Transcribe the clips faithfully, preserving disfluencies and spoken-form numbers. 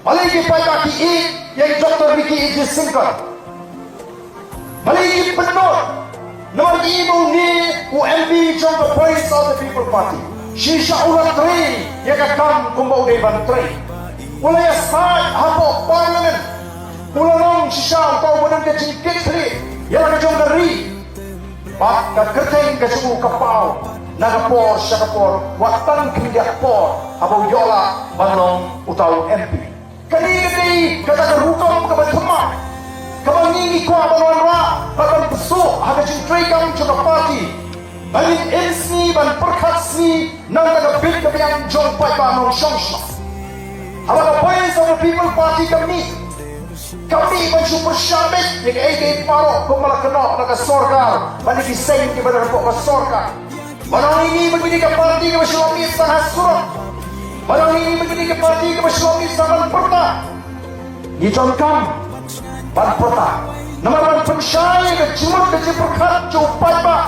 Balei ki paidbah ki ïeit ïa i Doctor Ricky A J Syngkon? Balei ki pynlut? Namar ki ïohi ba une u M P jong ka Voice of the People Party. Shisha u la trei ïa ka kam kumba u dei ban trei. U la ïasaid hapoh Parliament. U la long shisha uta uba don ka jingkitkhlieh ïa la ka jong ka ri. Bad ka kyrteng ka jong u ka paw na ka por sha ka por, wat tang khyndiat por haba u ïoh lah ban long uta u M P. Kane ka dei kata ka rukom kaba thymmai kaba ngi ngi kwah ban wanrah bad ban pynsuh ha ka jingtrei kam jong ka party. Ban im sngi, ban pyrkhat sngi na ka bynta ka bit ka biang jong paidbah nongshong shnong. Haba ka Voice of the People Party ka mih, ka mih ban shu pyrshah beit ïa kaei kaei baroh kumba la kynnoh na ka sorkar bad ïa ki seng kiba don hapoh ka sorkar. Ba dang ïa ngi ba ngi dei ka party kaba shu lait tang ha surok. Ba dang ïa ngi ba ngi dei ka party kaba shu lait tang ban pyrta. Ngi donkam ban pyrta. Namar ban pynshai ka jingmut ka jingpyrkhat jong u paidbah,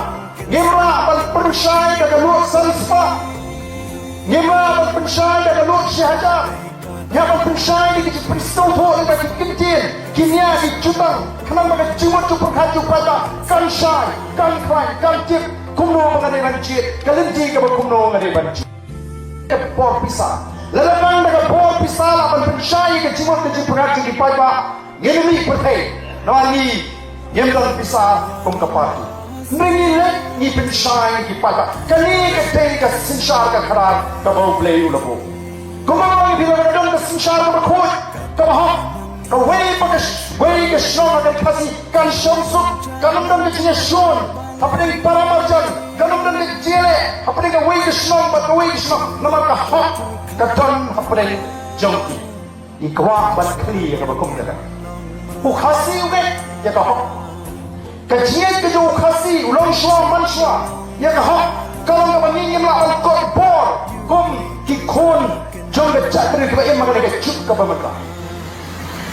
ngim lah ban pynshai da ka lut san spah. Ngim lah ban pynshai da ka lut shi hajar. Ngi hap ban pynshai da ka jingpynsngewthuh lyngba ki kyntien, ki nia, ki jutang. Khnang ba ka jingmut jingpyrkhat jong u paidbah kan shai, kan khlaiñ, kan tip kumno ba nga dei ban jied, ka lynti kaba kumno nga dei ban jied. Ka bor pisa. Lada nang da ka bor pisa lah ban pynshai ka jingmut ka jingpyrkhat jong ki paidbah, ngin ym mih pyrthei. Namar ngi ngim don pisa kum ka party. Ngi leh, ngi pynshai ki paidbah. Kane ka dei ka synshar ka khadar kaba U Blei u la buh. Kumba ngi phi la don ka synshar kaba khuid, kaba hok. Kawei pa ka sh-, wei ka shnong ha ka Khasi kan shong suk, kan ym don ka jingïashun hapdeng para marjan, kan ym don ka jingïaleh hapdeng kawei ka shnong bad kawei ka shnong, namar ka hok ka don hapdeng jong ki. Ngi kwah ban khlieh ïa kaba kum kata. U Khasi u ngeit ïa ka hok. Ka jingngeit ka jong u Khasi, u longshuwa manshuwa ïa ka hok, ka long kaba ngi ngim lah ban kot bor kum ki khun jong ka jaitbynriew kiba im ha kane ka juk kaba mynta.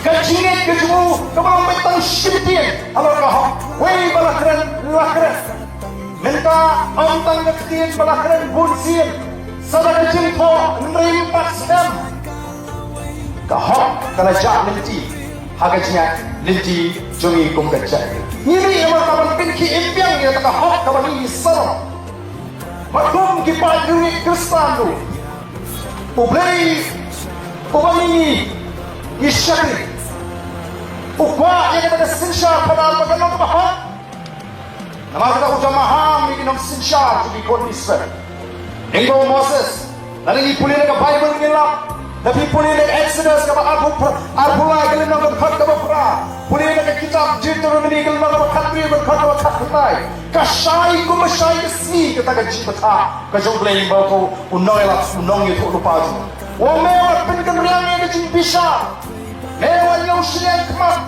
Ka jingngeit ka jong u kaba long beit tang shi kyntien halor ka hok. Wei ba la kren, la kren. Mynta ym tang ka ktien ba la kren bun sien. Sa da ka jingthoh hynriew pat snem. Ka hok ka la jah lynti ha ka jingïaid lynti jong ngi kum ka jaitbynriew. Ngi mih namar ka ban pynkhih im biang ïa ka hok kaba ngi sah. Bad kum ki paidbah Khristan ruh, U Blei uba ngi ngi shakri, u kwah ïa kata ka synshar khadar ba kan long kaba hok. Namar kata u da maham ïa ki nongsynshar jong ki khun Israel. Hynrei u Moses, lada ngi pule na ka Baibl ngi lap, lada phi pule na ka Exodus kaba arphew, arphew lai ka lynnong kaba khat kaba phra, pule na ka kitab Deuteronomy ka lynnong kaba khathynriew, kaba khat, kaba khatkhyndai. Ka shai kumba shai ka sngi kata ka jingbthah ka jong U Blei ba u nongïalam, u nongïathuhlypa jong u. Ong me wat pynkynriang ïa ka jingbishar. Me wat ñiew shiliang khmat.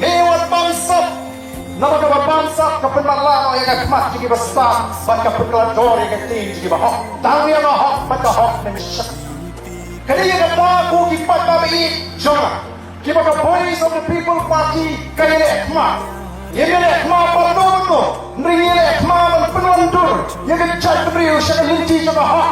Me wat bamsap. Namar kaba bamsap ka pynmatlah noh ïa ka khmat jong kiba stad bad ka pynkhlad dor ïa ka ktien jong kiba hok. Tang ïa ka hok bad ka hok men shakri. Kane ïa kata ko ki paidbah ba ïeit jong nga. Kiba ka Voice of the People Party ka ïaleh khmat. Ïa ka ïaleh khmat ba no no. Hynrei ïaleh khmat ban pynwandur ïa ka jaitbynriew sha ka lynti jong ka hok.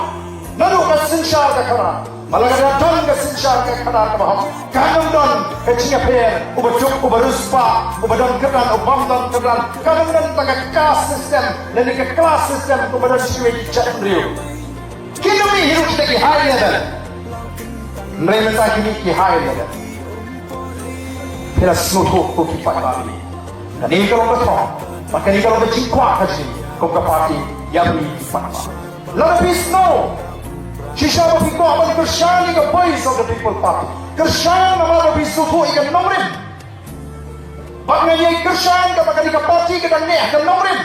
Naduh ka synshar ka khadar. Ba lada ka don ka synshar ka khadar kaba hok, kan ym don ka jingïapher, uba duk, uba riewspah, uba don kyrdan, uba ym don kyrdan. Kan ym don tang ka caste system lane ka class system kumba don sha kiwei ki jaitbynriew. Kin ym mih hi ruh kita ki high level. Hynrei mynta ki mih ki high level. Phi la sngewthuh ko ki paidbah. Kane ka long ka thong bad kane ka long ka jingkwah ka jong ngi kum ka party ïa phi ki paidbah. Lada phi sngew shisha ba phi kwah ban kyrshan ïa ka Voice of the People Party, kyrshan namar ba phi sngewthuh ïa ka nongrim. Bad nga ïai kyrshan ka ba kane ka party ka dang neh ha ka nongrim.